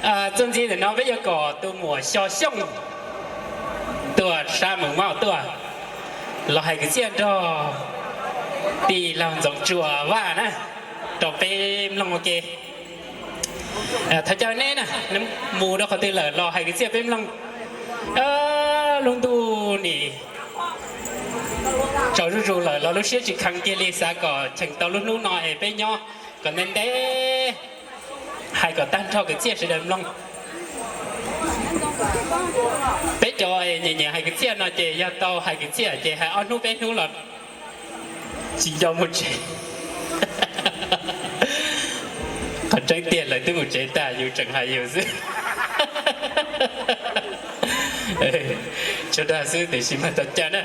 Txuas ntxiv ntawm no peb yuav kom tus muam Xyo Xyooj tuaj sab mus maj tuaj los hais kwv txhiaj nrog tij laug Ntxoov Tsua Vaj na rau peb mloog ua ke. Thov caw neb na, mus rau qhov twg lawm los hais kwv txhiaj peb mloog. Lub ntuj nim tsaus zuj zus lawm los lub siab tsis kheev kiag li, xav kom cheem tau lub hnub no es peb nyob kom ntev ntev, hais kom tag nrho kwv txhiaj sawv daws mloog. Peb cov nyiam nyiam hais kwv txhiaj no ces yog tau hais kwv txhiaj ces hais ob hnub peb hnub los tsis nco mus tsev. Qhov tseeb tiag lawv twb mus tsev tag, yus tseem hais yus xwb. Tsuas dag xwb tiam sis mas thov caw na,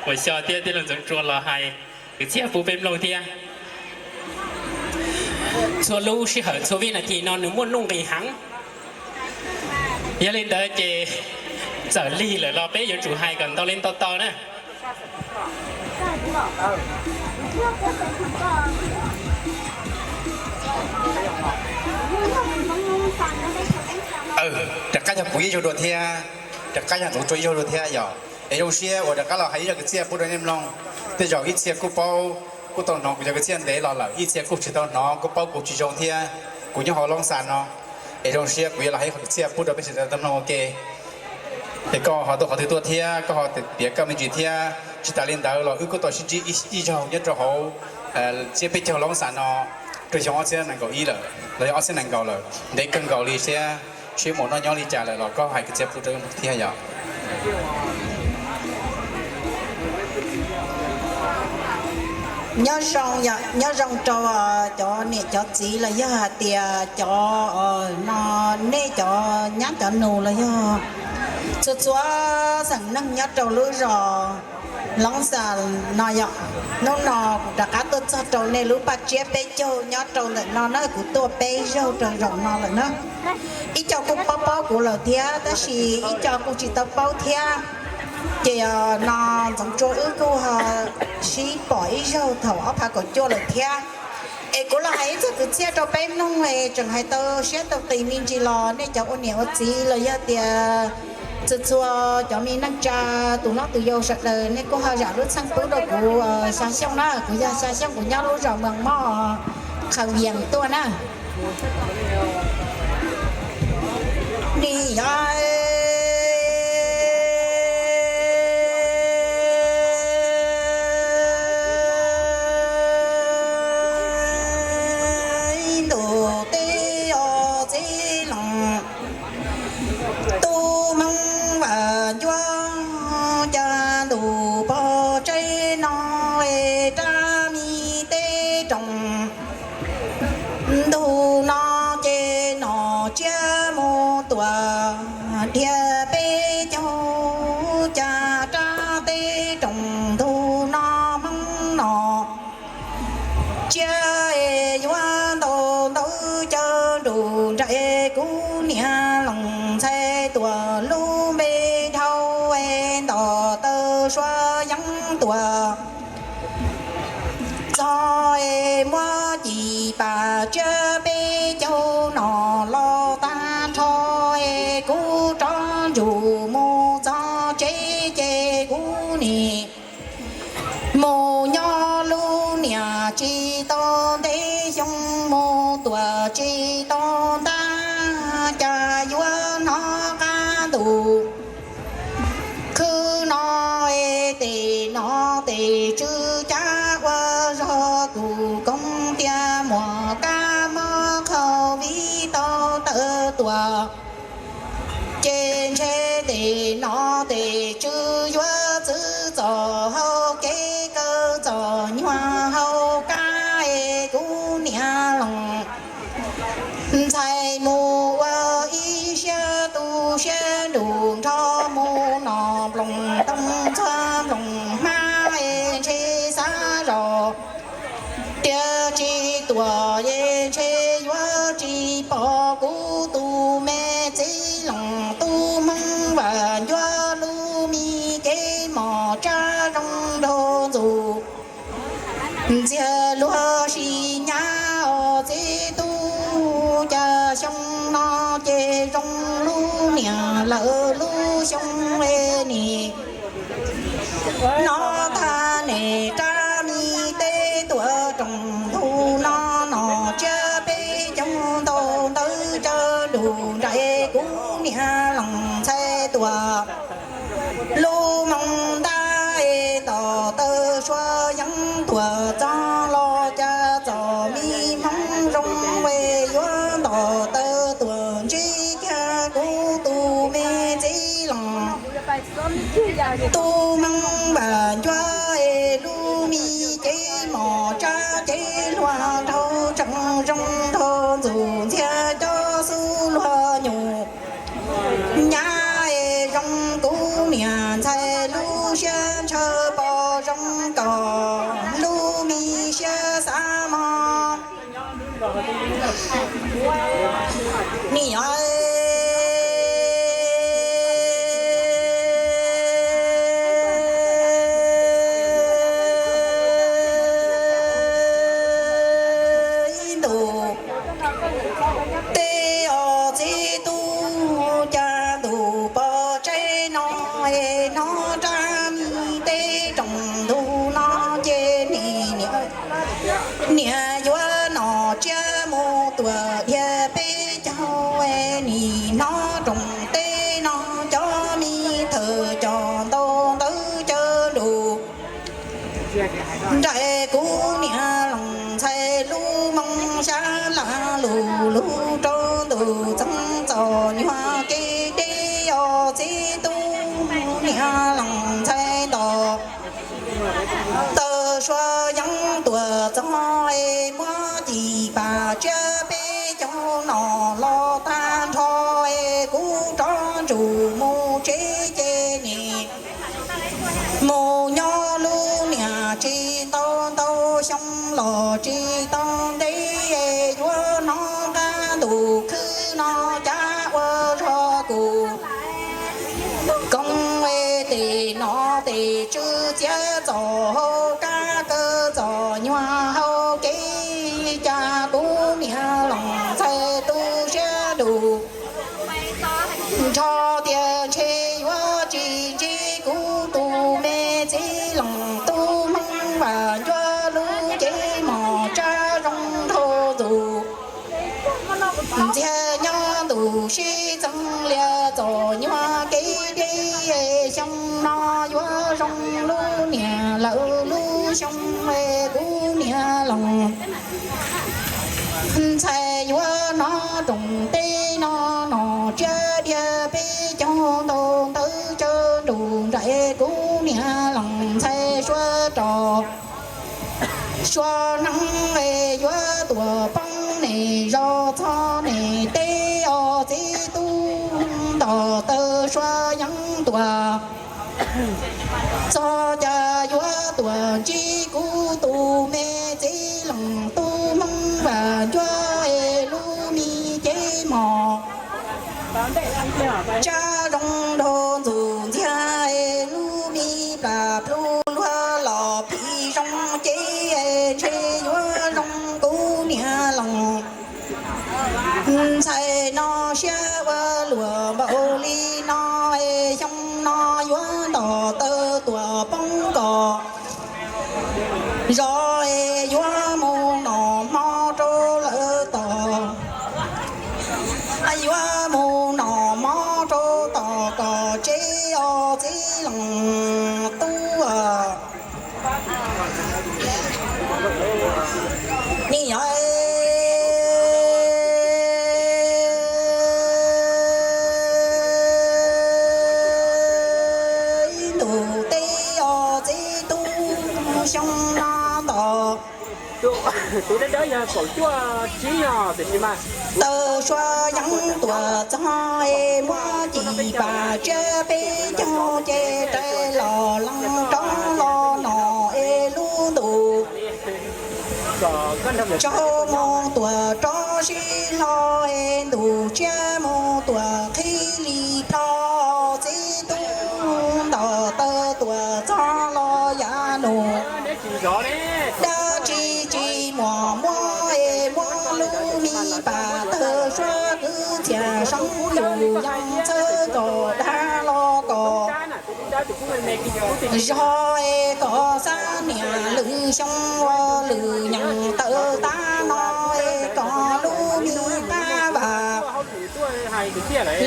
muam Xyo thiab tij laug Ntxoov Tsua los hais kwv txhiaj pub peb mloog thiab. Txhua lub sij hawm txhua vib nas this no nws muaj nuj nqis heev. Yog li ntawd ces txawm lig lawm los peb yuav tsum hais kom ntau li ntau tau na. Rov qab yog kuv ib zaug dua thiab, rov qab yog Ntxoov Tsua ib zaug dua thiab yog. Es zoo siab uas rov qab los hais ib zaj kwv txhiaj pub rau nej mloog. Tej zaum ib txhia kuj paub, kuj tau hnov kuv cov kwv txhiaj ntev los lawm, ib txhia kuj tsis tau hnov, kuj paub kuv tsis zoo thiab. Kuv nyob hauv Loob Xas no, es zoo siab kuv yuav los hais ib qho kwv txhiaj pub rau peb sawv daws tau mloog ua ke. Es koj ho tuaj qhov twg tuaj thiab, koj ho piav koj me ntsis thiab. Tsis tas li ntawd los wb kuj tau sib ntsib ib zaug nyob rau hauv tsiab peb caug Loob Xas no rau xyoo ob txhiab nees nkaum ib lawm los yog ob txhiab nees nkaum lawm, ntev kawg nkaus li thiab. Seb mus noj nyob li cas lawm los koj hais kwv txhiaj pub rau wb thiab yom. Nyob zoo, nyob zoo rau cov niam cov txiv los yog hais tias cov no, nej cov nyab cov nus los yog txhua txhua xeem neeg nyob rau lub zos Loob Xas no yom. Hnub no kuv rov qab tuaj txog rau nej lub paj tsiab peb caug nyob rau ntawm no na, kuv tuaj peb zaug rau zaum no lawm na. Ib co kuj paub paub kuv lawm thiab, tab sis ib co kuj tsis tau paub thiab. Ces no Ntxoov Tsua wb kuj ho sib pom ib zaug thaum ob phav kaum cuaj lawm thiab. Es kuv los hais ib txog kwv txhiaj rau peb mloog es tseem hais tau siab tau qis me ntsis los nej cov ua niam ua txiv los yog tias txhua txhua cov me neej tsa, tus hlob tus yau sawv daws nej kuj ho zam lub txim pub rau kuv Xya Xyooj na, kuv yog Xya Xyooj, kuv nyob lub zos Moos Moj, Qhaws Yees tuaj na. Nim ntuj teb os txiv loos, tub Hmoob Vam Ncuab, cas ntuj pog tsev no es rab mi teb roos. Ntuj no ces nom tsiab mus tuam dhia peb caug, cas rab teb roos ntuj no Hmoob nom tsiab es yuav ntau ntau caw nrus nraim kuv niam loos ntxhais tuam lub npe dhau es ntom taw suav yeeb tuam txog es muab cim pas tsiab peb caug nom los tag nrho es kuv rov ntsum mus txog tsev ces kuv nim mus nyob lub niam tsis tau ntev xyoo mus tuam tsis tau ntab cas yuav hnov qab ntuj khwb no es tes no tes tsw cav ua zog kuv koom tias muam kab mob qhau vib tau tawm tuam ces ntshe tes no tes tsw yuav txwv txom hau kev kaw txom nyuag hau kab es kuv niam loos ntxhais mus ua ib siab tu siab nrus nrho mus nom nploos toog txog nploos hmab es ntshe xav zos tias tsis tuam es ntshe yuav tsis pom kuv tus me txiv loos tub Hmoob Vam Ncuab lub mi kev mos tsav zoo nraug ntxuj ntxiag luag si nyab os txiv tub cas xyoo no ces zoo lub niam lawv lub xyoo nim no tag nim rab mi teb tuam rooj ntug no nom tsiab peb caug ntau ntawv caw nrug nraim kuv niam leej ntxhais tuam lub moo ntab es ntom taw sua yeeb tuam txog los cas txom mi hmoob zoo es yuav ntom taw tuam ntsib kiag kuv tus me txiv leej tub hmoob Vam Ncuab es lub mi cev mom tsab cev hluas dhau tseem zoo dhau ntxuj ntxiag cov xub luag nyuj nyab es zoo kuv niam ntxhais lub siab ntshaw pom zoo kom lub mi siab xav mog. Nim yog ib ntus tej os txiv tub cas ntuj pom tsev no es hnov rab mi teb rooj ntug no ces nim niam yuav nom tsiab mus tuam dhia peb caug es nim hnov rooj teb no cov mi thawj coj ntau ntawv caw nrug nraim kuv niam leej ntxhais lub moo xyab laj lug lug rau ntuj txoov txom nyuag kev deb os txiv tub niam leej ntxhais ntom taw sua yeeb tuam txog es muab cim pam tsiab peb caug nom los tag nrho es kuv rov ntsug mus tsev ces nim mus nyob lub niam tsis tau ntau xyoo los tsis tau ntev es yuav hnov qab ntuj khwb no cav ua zog kuv koom es tes nom tes tswv txiav txom hau kab kaw txom nyuag hau kev cas kuv niam leej ntxhais tu siab nrug nrho tias ntshe yuav tsis ntsib kuv tus me txiv leej tub hmoob Vam Ncuab lub cev mom tsab zoo dhau ntxuj ntxiag nyob ntuj sib txeeb lias txom nyuag kev deb xyoo no yuav zoo lub niam lawv lub xyoo es kuv niam leej ntxhais yuav hnov rooj teb no nom tsiab dhia peb caug ntau ntawv caw nrug nraim kuv niam leej ntxhais sua rog sua hneev es yuav tuam poob nim zos txog nim teb os txiv tub ntom taw sua yeeb tuam txog cas yuav tuam ntsib kuv tus me txiv leej tub hmoob Vam Ncuab es lub mi cev mom tsab zoo dhau ntxuj ntxiag es lub mi plam plhu luag los phim zoo cev es ntshe yuav zoo kuv niam leej ntxhais no siab ua luam npaum li no es xyoo no yuav ntom taw tuam poob kom zov es yuav mus nom hmo rau lawv tom yuav mus nom hmo rau tom kom tsev os txiv leej tub nim yog ib ntus teb os txiv tub xyoo no ntom taw sua yeeb tuam txog es muab cim pam tsiab peb caug ces rais los lees rov los nom es lub ntuj tsaus mus tuam rov sib hlo es ntuj tsiab mus tuam qhib li plo txiv tub ntom taw tuam txog los yav nus dab tsi tsis muaj muab es muab lub mi pam tawg suab kwv txhiaj Soob yus yeej txhawb kom dag los kom zog es kom xab niam lwm xyoo ua lwm nyeem tawm tab no es kom lub me qab vam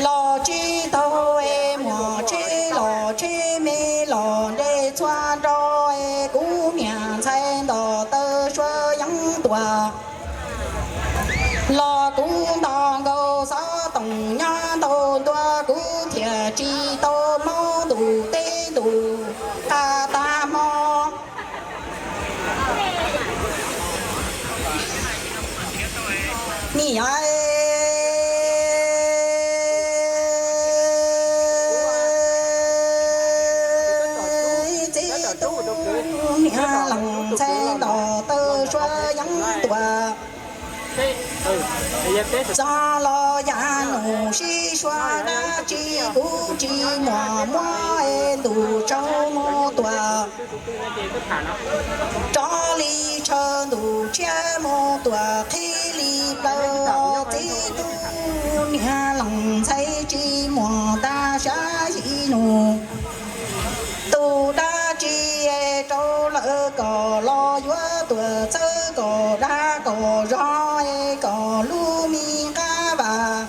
los tsis taug es muam tsheb los tsheb me los nres txhua nro es kuv niam ntxhais ntos taw suav yeeb tuam los kuv ntos nkaus xov toom nyob ntau ntua kuv thiaj tsis tau mob ntuj teb ntuj qab tag hmo. Niam, txiv tub niam lees ntxhais ntos taw suav yeeb tuam txog los yam nus sib suav dab tsi kuv tsis muaj muab es ntuj tsaug mus tuam rov li tshaw ntuj tshiab mus tuam qhib li plaws txiv tub niam lees ntxhais tsis muaj tag sab yim nus. Tus dab tsi es rau lawm kom los yuav tuam txhawb kom dag kom zog es kom lub me qab vam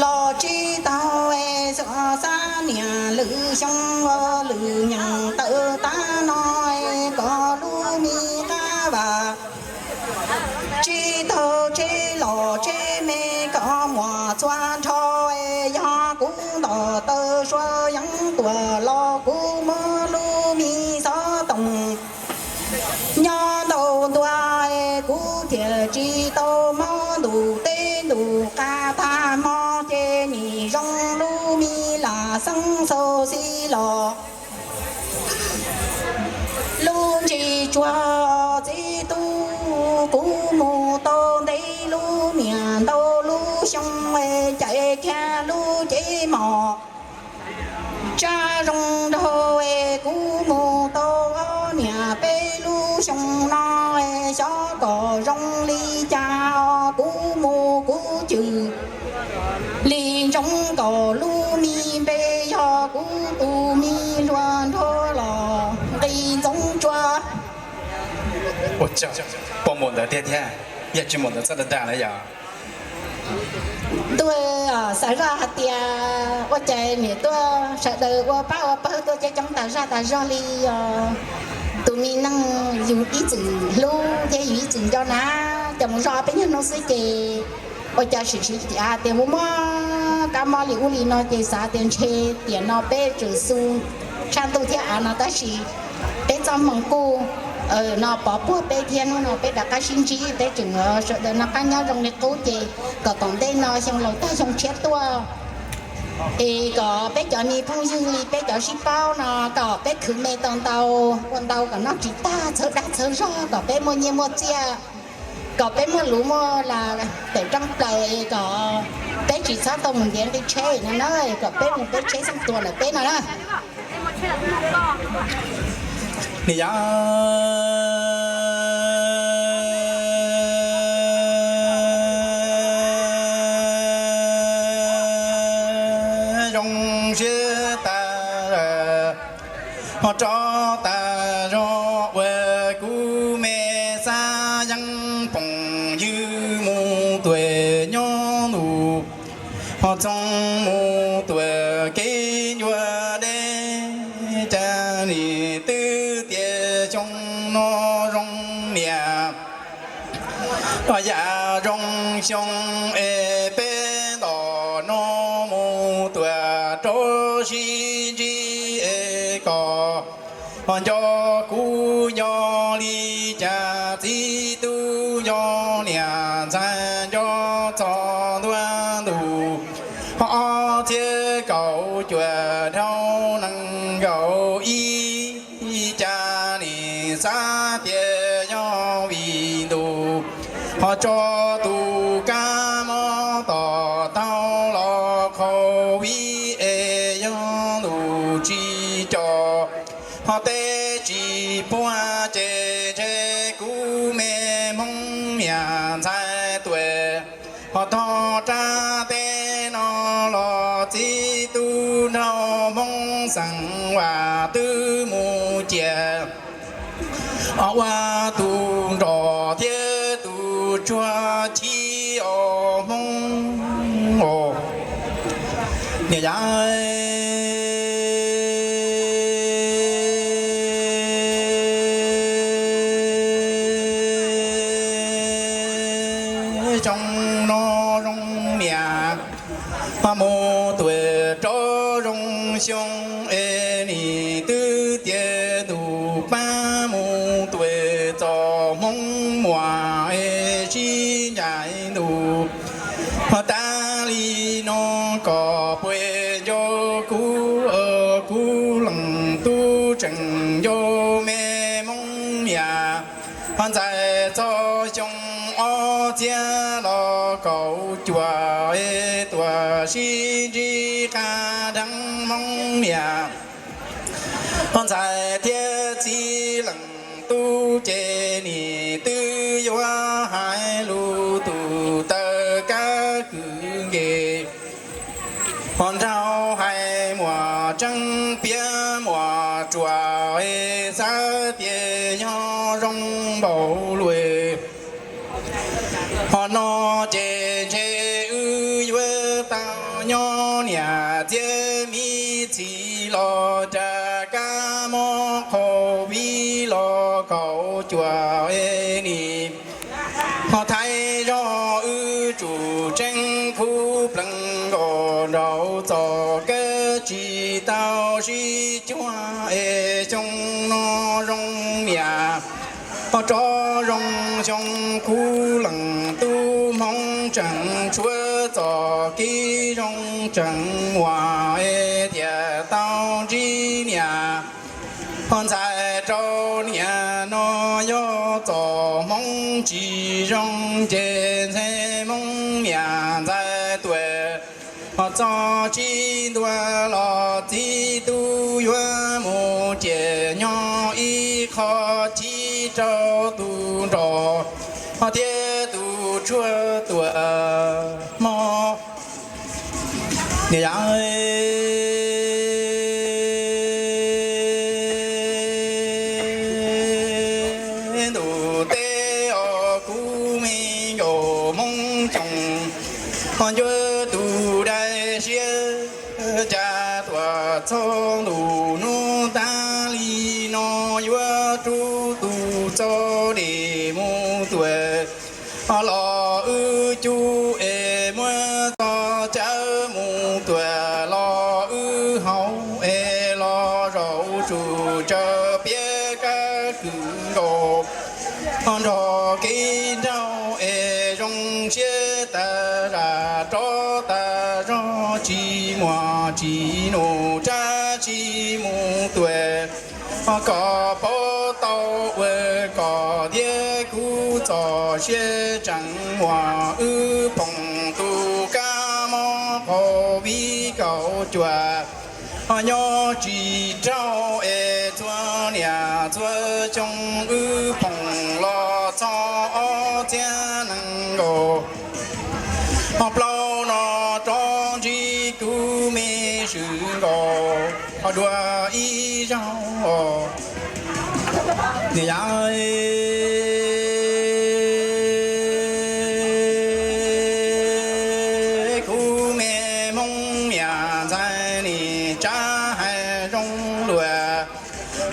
los tsis taug es xab niam lwm xyoo lwm nyeem tawm tab no es kom lub me qab vam tsis taug tsheb los tsheb me kom muaj txhua nrho es yog kuv ntos taw suav yeeb tuam los kuv muab lub me xov toom nyob ntau ntua es kuv thiaj tsis tau mob ntuj teb ntuj qab tag hmo ces nim zoo lub me lam xeeb xau xis los lub ntsis tsuag txiv tub kuv mus tau ntev lub niam ntau lub xyoo es cais kiag lub cev mom tsa zoo nraug es kuv mus tau ob niam peb lub xyoo no es xyov kom zoo li cas os kuv mus kuv cwm li ntsoov kom lub me npe yog kuv tus me hluas nraug los nqi ntxoov tsua. Ua cas pom muam ntawd tiag thiab, yog tsis muam ntawd txhob dag dag lawm yom. Ntuj, xav zoj hais tias ua cas niam tuaj sawv daws ua pab ua pawg tuaj coob coob tas zaj tas zog li os. Tus me neeg yus ib txwm hlub thiab yus ib txwm nco na, cas mus zoj peb nyuag hnub xwb ces ua cas sim sim tias muaj muaj kab mob li ub li no ces xav tias ntshe tiam no peb tseem xu tshaj ntuj thiab av no tab sis peb txoj hmoo kuj no pov puag peb thiab hnub no peb rov qab sib ntsib peb tseem sawv daws noj qab nyob zoo li qub ces kom tom ntej no xyoo laus tag xyoo tshiab tuaj es kom peb cov niag phooj ywg li peb cov sib paub no kom peb khwv me tau ntau, ua ntau kom noj tsis tag txhawb dag txhawb zog kom peb muaj nyiaj muaj txiaj, kom peb muaj luv muaj las tawm rooj plaws es kom peb tsis txhob tau mus ntiav nqi tsheb no na, kom peb mus peb tsheb xeeb tuag ntawm peb no na. Nim yog zoo siab tas ho tso tas zog uas kuv me xab yeeb phooj ywg mus tuam nyob ntuj ho txoog mus tuam kev ncua deb, cas nim twb tias xyoo no zoo niam yam zoo xyoo es peb ntom no mus tuam rau sib ntsib es kom ho nco kuv nco li cas txiv tub nco niam ntxhais nco txog ntua ntuj ho ob txhiab kaum cuaj dhau nees nkaum ib, cas nim xav tias yog vim ntuj ho tso tus kab mob tom taug los qhau vij es yog ntuj tsis co ho teb tsis puag ces ntshe kuv me hmoob niam ntxhais tuam Ho thov rab teb no los txib tub nraug Hmoob xeem Vam twb mus ciam, ua tus nrog thiab tus tsuag chib os Hmoob os. Niam yau, zoo no zoo niam, mus tuam rov zoo xyoo es nim twb tiav ntus pab mus tuam txog Hmoob muam es sib ncaim ntus. Ho tas li no kom puas nco kuv, kuv leej tub tseem nco me Hmoob niam. Ho ntxais txog xyoo ob txhiab los kaum cuaj es tuaj sib ntsib qab dheev Hmoob niam. Ho ntxhais thiab txiv leej tub ces nim twb yuav hais lus tus taw kab kwv nkees. Ho nraug hais muam tseeb piav muam ruam es xav tias yog zoo npaum luaj. Ho no ces ntshe wb yuav tau nyob niam txiv me txiv los rau kab mob qhov vij los kaum cuaj es nim. Ho thaij zog wb tsum tseeb khub plees nkaus nraud txoj kev tsis tau sib cuag es xyoo no zoo niam. Ho rov zoo xyoo khub leej tub Hmoob tseem tshuav txoj kev zoo tseem muaj es thiaj tau ntsib niam. Ho ntxhais rau niam no yog txoj hmoov tsis zoo ces ntxhais Hmoob niam ntxhais tuam. Ho txog tsis ntuag los txiv tub yuav mus ces nyob ib qho thib rau tus nraug, ho thiab tus tshuaj tuam hmo. Niam yau, ntuj teb os kuv me nkauj Hmoob Xyooj, ho ncuav tus dai siab cas tuaj txog ntuj hnub tas li no yuav rub tus txoj dej mus tuam. Los wb cub es muab txoj cawv mus tuam los wb haus es los zaum tsum tsawv piav kab kwv nkaus. Ho nrog kev nraug es zoo siab tas zam rov tas zog tsis muaj tsis nus rab tsis mus tuam. Ho kom paub tau ua kom thiab kuv txoj sia tseem muaj wb phoom tus kab mob qhov vij kaum cuaj. Ho nyob tsis raug es txhua niam txhua xyoo wb phoom los txog ob txhiab nees nkaum. Ho plaub no rov ntsib kuv me swm nkaus ho dua ib zaug. Niam yau, kuv me Hmoob niam ntxhais nim tsab hais zoo luaj.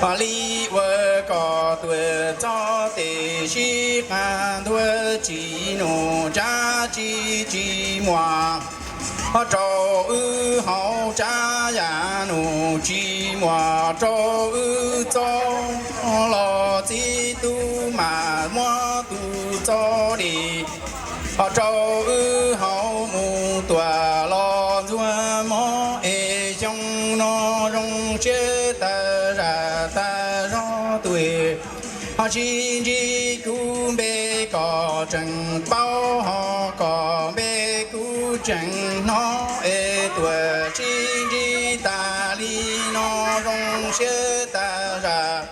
Ho li ua kom tuam txoj tes sib qab ntuag tsis nus rab tsis tsis muaj. Ho rau wb haus tsab yam nus tsis muaj rau wb txob los txiv tub mam muab tus txoj dej. Ho rau wb haus mus tuam los ntxuag mob es xyoo no zoo siab tas zam tas zog tuam. Ho sib ntsib kuv npe kom tseem paub ho kom npe kuv tseem hnov es tuam sib ntsib tas li no zoo siab tas zam.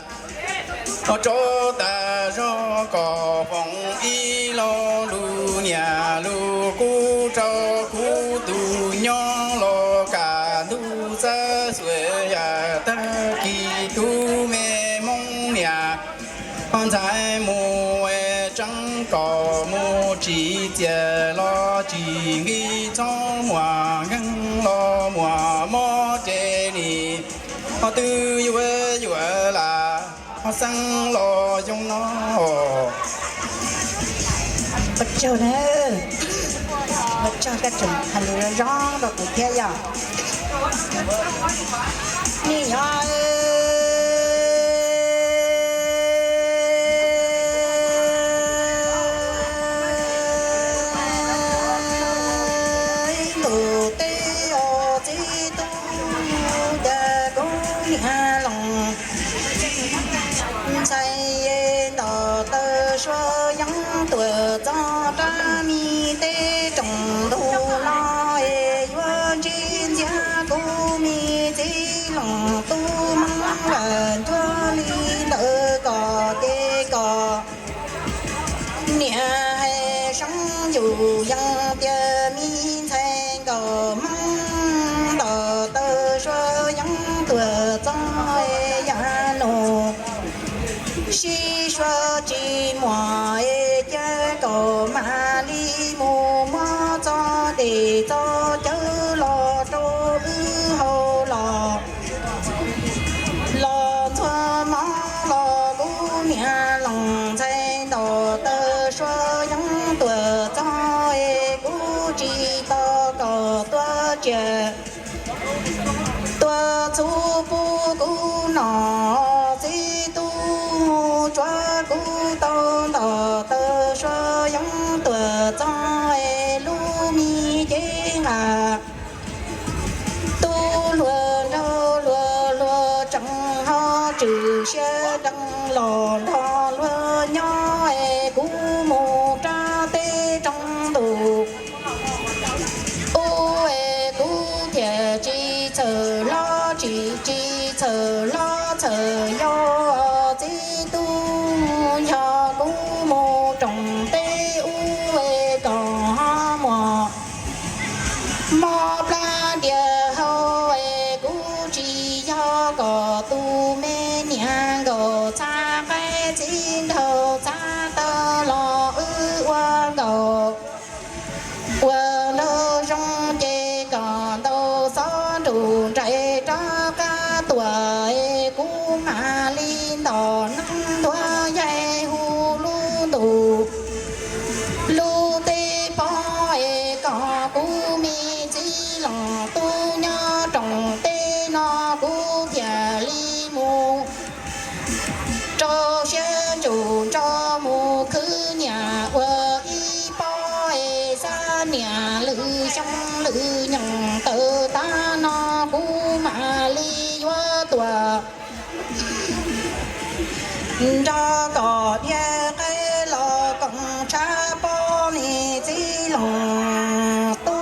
Ho rov tas zog kom foom ib lo lus niam lus kuv rau kuv tus nyob los kaj ntug txawj xuas yam tag kis kuv me Hmoob niam. Ntxhais mus tseeb kom mus tsis txias los tsis nqis, txhob muaj nkeeg los muaj mob ces nim ho twb yuav yuav lam ho xeeb los yoo no. Ua tsaug na, ua tsaug koj tseem hais lus zoo zoo rau kuv thiab yom. Nim no ntuj teb os txiv tub, cas kuv niam Loos ntxhais ntaus taw suav yeeb tuam txog rab mi teb rooj ntug no es yuav ntsib ntxiag kuv me txiv Loos tub Hmoob Vaj Ncuab li ntawd kom ces kom niam hais seeb yus yees tias me ntxhais nkaus Hmoob ntaus taw suav yeeb tuam txog yam nus sib suav tsis muaj es cia kom mam li mus muab txoj dej txoj cawv los rau wb haus los los ntxhua mov los kuv niam Loos ntxhais ntaus taw suav yeeb tuam txog es kuv tsis tau kom tuaj tsiaj tuaj txhub pub kuv nom txiv tub, tsuav kuv tau ntaus taw suav yeeb tuam txog es lub me cev nqa tub hluas nraug hluas hluas tseem ho tswm siab deev los nrog luag nyob es kuv mus rau teb rooj ntuj ub es kuv thiaj tsis txhawj hlob tsis tsis txhawj hlob txhawj yau txiv tub, yog kuv mus rooj teb ub es kom ho muaj mob plab diav hau es kuv tsis yog kom tus me niam nkaus txhab qaib txiv nraug txhab taw los wb ua nkaus ua nraug zoo ces kom ntaus xob nrug nraim rov qab tuaj es kuv mam li ntaus neeb ntuav yaig hu lub ntuj lub teb pog es kom kuv me txiv Loos tub nyob rooj teb no kuv thiaj li mus rau siab ntsug nrog mus khwv nyiaj ua ib pob es xab niam lwm xyoo lwm nyoog tawm tag no kuv mam li yuav tuaj nrog kom dhia qaib los koom tshab pob niam txiv Loos tub.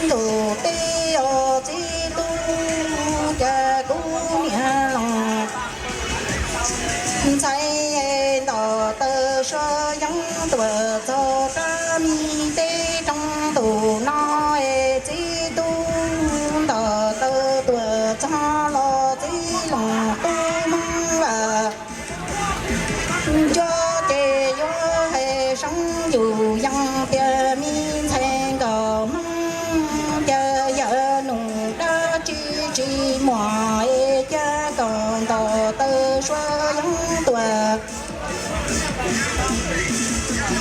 Ntuj teb os txiv tub, cas kuv niam Loos ntxhais ntaus taw suav yeeb tuam txog rab mi teb rooj ntuj no es txiv tub ntaus taw tuam txog los txiv Loos tub Hmoob Vaj Ncuab ces yuav hais seeb yus yees tias me ntxhais nkaus Hmoob cas yawm nus dab tsi tsis muaj es cas kom ntaus taw suav yeeb tuam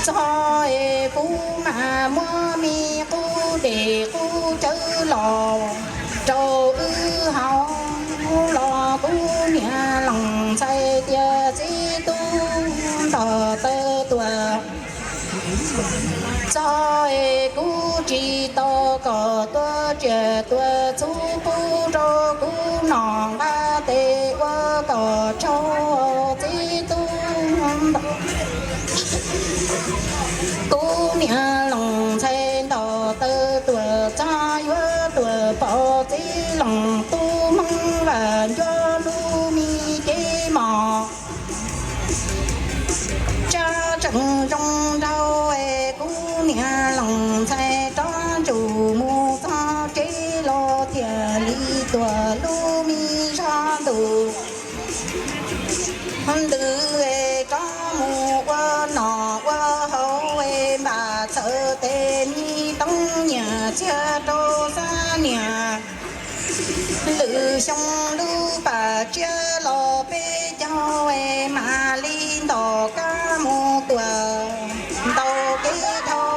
txog es kuv mam muab me qub dej qub cawv los rau wb haus los kuv niam Loos ntxhais tias txiv tub ntaus taw tuam txog es kuv tsis tau kom tuaj tsiaj tuaj txhub pub rau kuv nom nqa tes ua kom tsaug txiv tub ntaus Zoo nraug es kuv niam lees ntxhais rov ntsum mus txog tsev los thiaj li tuaj lub me zos ntuj ntws es rov mus ua nom ua haus es npaj txhawb tes me toob nyiaj txiag rau xab niam. Lwm xyoo lub paj tsiab los peb caug es mam li nto kab mus tuaj ntau kev dhau.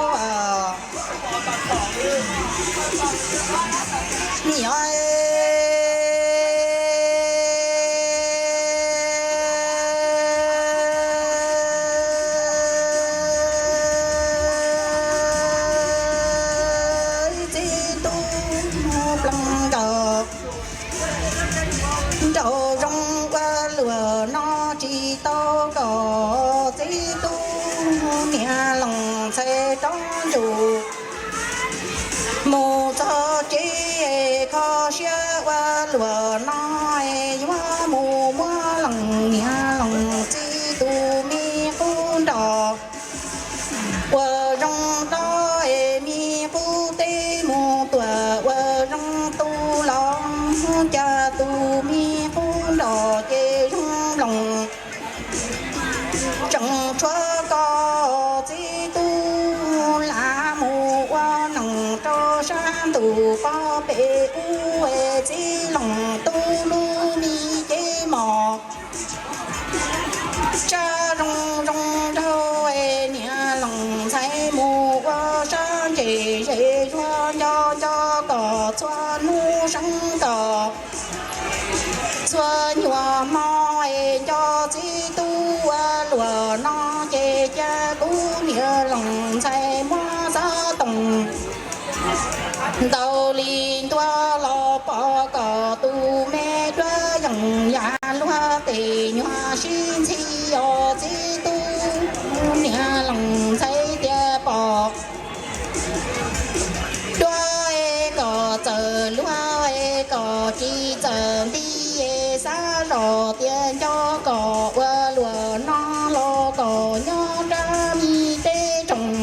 Yog txiv tub ploog nkaus nraug zoo ua luaj no tsis tau kom txiv tub niam lees ntxhais rov ntsum mus txog tsev kho siab ua luaj no yuav mus muab lees niam lees txiv tus me qub nrog ua zoo nraug es me qub teb mus tuaj ua zoo tu los cas tus me qub nrog ces zoo nploos. Tseem tshuav koj txiv tub lam mus ua neej rau sab ntuj pov pem ub es txiv lees tub lub me cev mos. Tsab zoo zoo nraug es niam lees ntxhais mus ua sab ntses zes zuag nco nco kom txhua hnub seev kom txhua nyuag hmo es nco txiv tub ua luaj no ces cia kuv niam lees ntxhais muab xov tooj ntaus li ntua los pom kom tus me duab yeej yam luag tej nyuag sib ntxhi os txiv tub niam lees ntxhais tias pom duab es kom txawm luag es kom tsis txawm nti es xav zoj tias nco kom ua luaj no los kom nyob rau me teb tsoom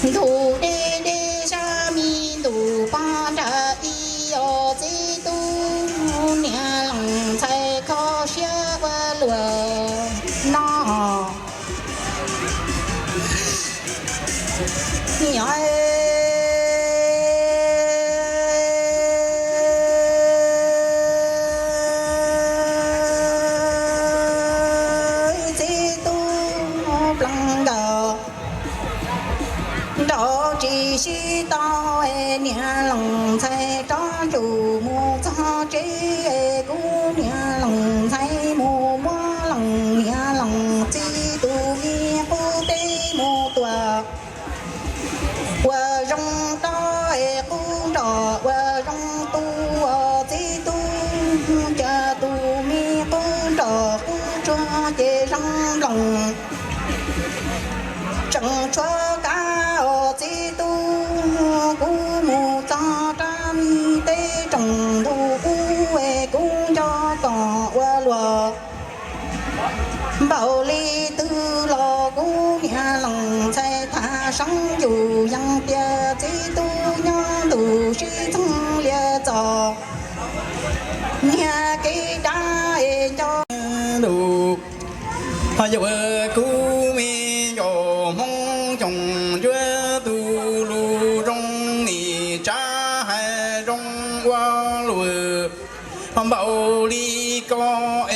ntug deb deb sab me ntuj pog nrag ib os txiv tub niam lees ntxhais kho siab ua luaj no. Yog txiv tub ploog nkaus nraug tsis sib tau es niam lees ntxhais rov ntsum mus txog tsev es kuv niam lees ntxhais mus muab lees niam lees txiv tus me qub teb mus tuaj ua zoo nraug es qub nrog ua zoo tu os txiv tub, cas tus me qub nrog qub tsuag ces zoo nploos. Tseem tshuav kab os txiv tub, kuv mus txog rau me teb tsoom ntug ub es kuv nco kom ua luaj npaum li twg los kuv niam lees ntxhais tham seev yus yees tias txiv tub nyob ntuj sib txheej lias txog niag kev dab es nco ntuj. Ho yog kuv me ncaus Hmoob xyoos ntsuab tus lus zoo nim tsa hais zoo ua luaj npaum li ko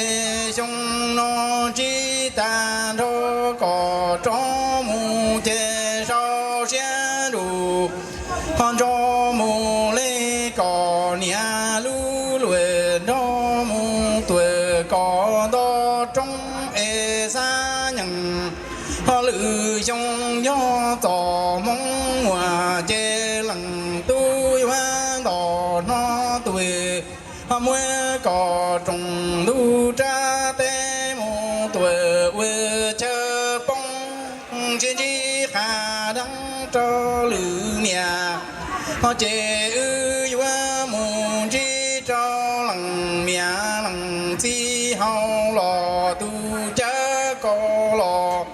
es xyoo no ntsib tag nrho kom rov mus ces sau siab nrug ho nrog mus li kom niam lub luam nrog mus tuam kom nto roob es xab nyeem. Ho lwm xyoo yog txom Hmoob muaj ces leej tub yuav nto hno tuam. Ho muab kom rooj ntuj rab teb mus tuam ua chaw poob, ntsib ntsib qab deev rau lwm niam. Ho ces wb yuav mus ntsib rau leej niam leej txiv hauv los tus cawv ko los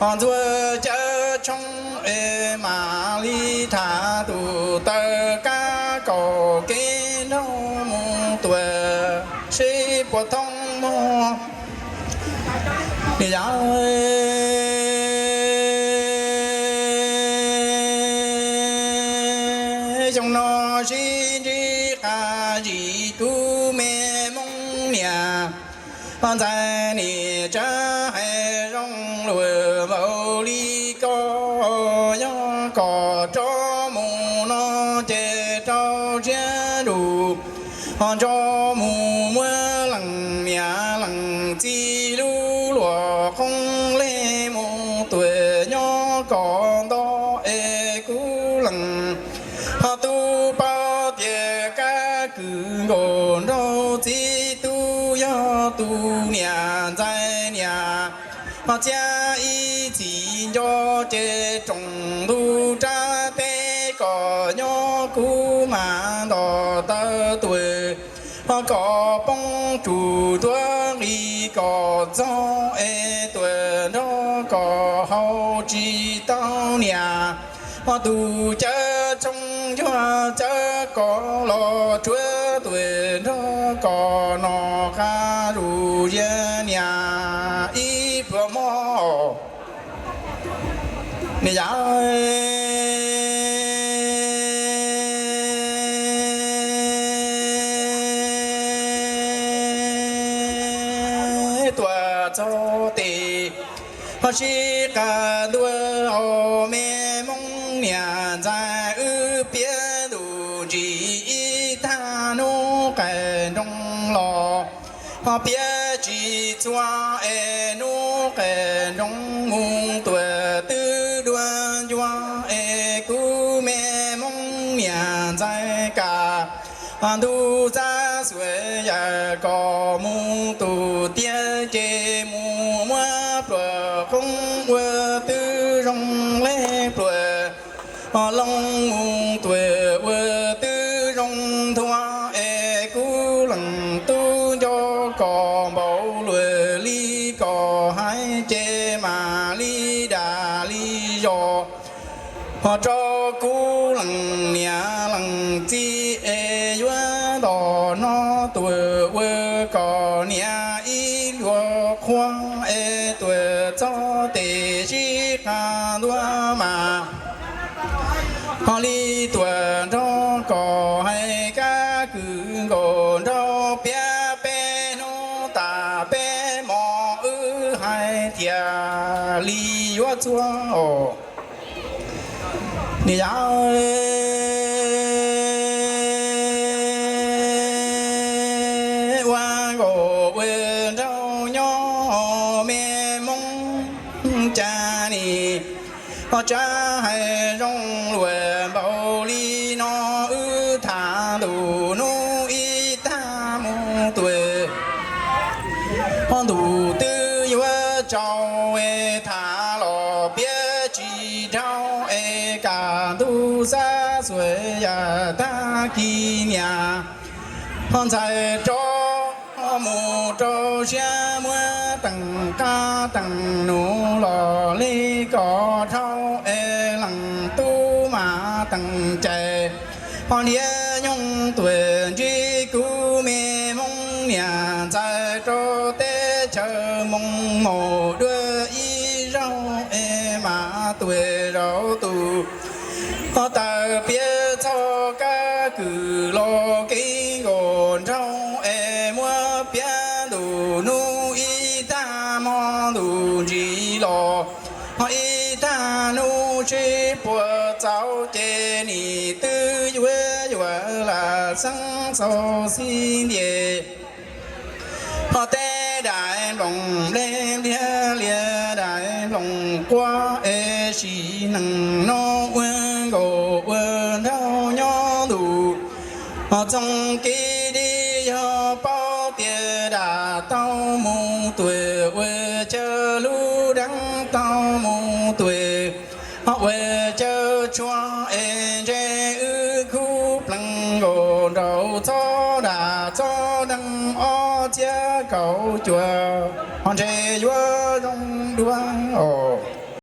Ho ntxuav cawv tshoob es mam li tham tus taw kab kaum kev nrog mus tuam seb puas thoob mog. Niam yau, xyoo no sib ntsib qab zib kuv me Hmoob niam ntxhais, nim tsab hais zoo luag npaum li ko, yog kom rov mus no ces rau siab zus, ho nrog mus muab leej niam leej txiv lub luam qoob lej mus tuam nyob kom nto es kuv leej ho tub paub tias kab kwm nkaus nraug txiv tub yog tus niam ntxhais niam ho txiab ib txhis nco ces roos ntuj rab teb kom nyob kuv mam nto taw tuam ho kom poob tsum tuab nqi kom txog es tuam nrog kom haus tsis tau niam ho tus cawv tshoob yuag cawv kom los tsuav tuam nrog kom no qab zus ziab niam ib pluag mog. Niam yau, tuam txog tes ho sib qab ntuas os me Hmoob niam ntxhais, wb piav ntuj ntsis ib tag hnub qaij nroos los ho piav tsis txhua es hnub qaij nroos mus tuam twb dua ncua es kuv me Hmoob niam ntxhais kam ntuj txab xuas yam kom mus tus tiag ces mus muab pluas qoob ua twb zoo lej pluas ho loo mus tuam ua twb zoo nthua es kuv leej tub nco kom npaum luag li kom hais ces mam li dag li zos ho rau kuv leej niam leej txiv es yuav nto no tuam ua kom niam ib luag qhuas es tuam txog tes sib qab ntuas mas ho li tuam nrog kom hais kab kwm nkaus nraug piav peb hnub tas peb hmo wb hais tiag li yuav txhua os. Niam yau, ua nkaus ua nraug nyob me Hmoob cas nim ho tsab hais zoo luag npaum li no wb tham ntuj hnub ib tag mus tuam ho ntuj twb yuav tsaus es tham los piav tsis dhau es kam ntuj xab xuas yam tag kis niam ho ntxhais rov mus rau siab muab teem qab teem nus los li kom dhau es leej tub mas teem cais ho ntiav nyoog tuam ntsib kuv me Hmoob niam ntxhais rau teb chaws Moos Maum dua ib zaug es mam tuam zaum tus ho tawm piav txog kab kwm los kev nkaus nraug es muab piav ntuj hnub ib tag hmo ntuj ntsis los ho ib tag hnub sib puas txaus ces nim twb yuav yuav lam xeeb txaus xib ntiag ho tej daim nploos nplej npliag lias daim nploos quaj es sim neej no ua nkaus ua nraug nyob ntuj ho txoos kiv dib yog paub tias dam tau mus tuam ua caw lub deev tau mus tuam ho ua caw tshuaj es ntshe wb khub plees nkaus nraug txhob dam txhob deev ob txhiab kaum cuaj ho ntshe yuav zoo dua os.